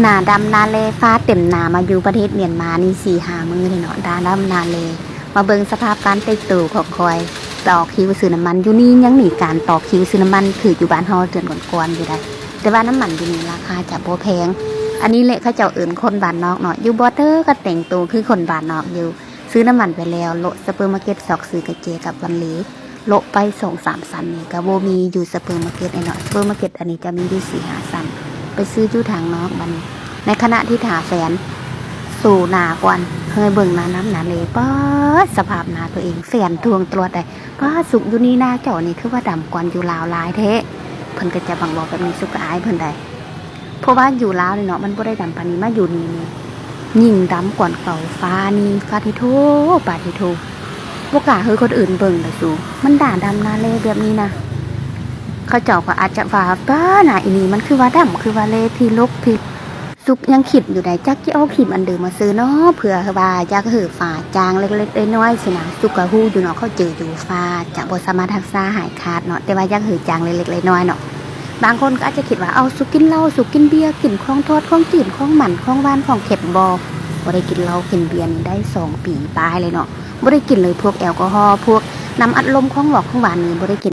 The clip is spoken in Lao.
ໜ້າດຳໜ້າແລ້ ຟ້າເຕັມໜ້າມາຢູ່ປະເທດມຽນມານີ້ສີ່ຫ້າມື້ແລ້ວເນາະ ໜ້າດຳໜ້າແລ້. ມາເບິ່ງສະພາບການແຕ່ງໂຕຂອງຂ້ອຍ ຕໍ່ຄິວຊື້ນ້ຳມັນຢູ່ນີ້ ຍັງມີການຕໍ່ຄິວຊື້ນ້ຳມັນຄືຢູ່ບ້ານເຮົາເດືອນກ່ອນໆຢູ່ໃດ໋ ແຕ່ວ່ານ້ຳມັນຢູ່ນີ້ລາຄາຈະບໍ່ແພງ. ອັນນີ້ແຫຼະເຂົາເຈົ້າເອີ້ນຄົນບ້ານນອກເນາະ ຢູ່ບໍ່ເຕີກໍແຕ່ງໂຕຄືຄົນບ້ານນອກຢູ່ ຊື້ນ້ຳມັນໄປແລ້ວ ເລາະຊຸບເປີມາເກັດ ຊອກຊື້ກະແຈກັບວັນເລ ເລາະໄປສອງສາມຊັ້ນນີ້ກໍບໍ່ມີຢູ່ຊຸບເປີມາເກັດແຫຼະເນາະ ຊຸບເປີມາເກັດອັນນີ້ຈະມີຢູ່ສີ່ຫ້າຊັ້ນ ໄປຊື້ຢູ່ທາງນອກບັດນີ້. ໃນຂະນະທີ່ຖ້າແຟນໂຊໜ້າກ່ອນ ເຮີຍເບິ່ງໜ້າດຳໜ້າແລ້ ປາດ ສະພາບໜ້າຕົວເອງ ແຟນທວງຕະຫຼອດໃດ໋ ປາດ ສຸກຢູ່ນີ້ໜ້າເຈົ້ານີ້ຄືວ່າດຳກວ່າຢູ່ລາວຫຼາຍແທ້ ເພິ່ນກໍຈະບັງເວົ້າແບບນີ້ ສຸກກໍອາຍເພິ່ນໃດ໋. ເພາະວ່າຢູ່ລາວນີ້ເນາະ ມັນບໍ່ໄດ້ດຳປານນີ້ ມາຢູ່ນີ້ນີ້ຍິ່ງດຳກວ່າເກົ່າ ຟ້ານີ້ ປາດທິໂທ ປາດທິໂທ ບໍ່ກ້າໃຫ້ຄົນອື່ນເບິ່ງເດ້ສູ ມັນໜ້າດຳໜ້າແລ້ແບບນີ້ນະ. ເຂົາເຈົ້າກໍອາດຈະວ່າ ປ້າ ໜ້າອີ່ນີ້ມັນຄືວ່າດຳ ຄືວ່າແລ້ ພິລຶກພິ ສຸກຍັງຄິດຢູ່ໃດ໋ ຈັກຊິເອົາຄຣີມອັນໃດມາຊື້ເນາະ ເພື່ອວ່າຢາກໃຫ້ຟ້າຈາງເລັກໆນ້ອຍໆຊີ້ນະ. ສຸກກໍຮູ້ຢູ່ເນາະ ເຂົາເຈີຢູ່ ຟ້າຈະບໍ່ສາມາດຮັກສາຫາຍຂາດເນາະ ແຕ່ວ່າຢາກໃຫ້ຈາງເລັກໆນ້ອຍໆເນາະ. ບາງຄົນກໍອາດຈະຄິດວ່າ ເອົ້າ ສຸກກິນເຫຼົ້າ ສຸກກິນເບຍ ກິນຂອງທອດ ຂອງຈືດ ຂອງມັນ ຂອງຫວານ ຂອງເຄັມ ບໍ່ ບໍ່ໄດ້ກິນເຫຼົ້າກິນເບຍນີ້ໄດ້ສອງປີປາຍແລ້ວເນາະ ບໍ່ໄດ້ກິນເລີຍ ພວກແອລກໍຮໍ ພວກນ້ຳອັດລົມ ຂອງຫວອກຂອງຫວານນີ້ບໍ່ໄດ້ກິນ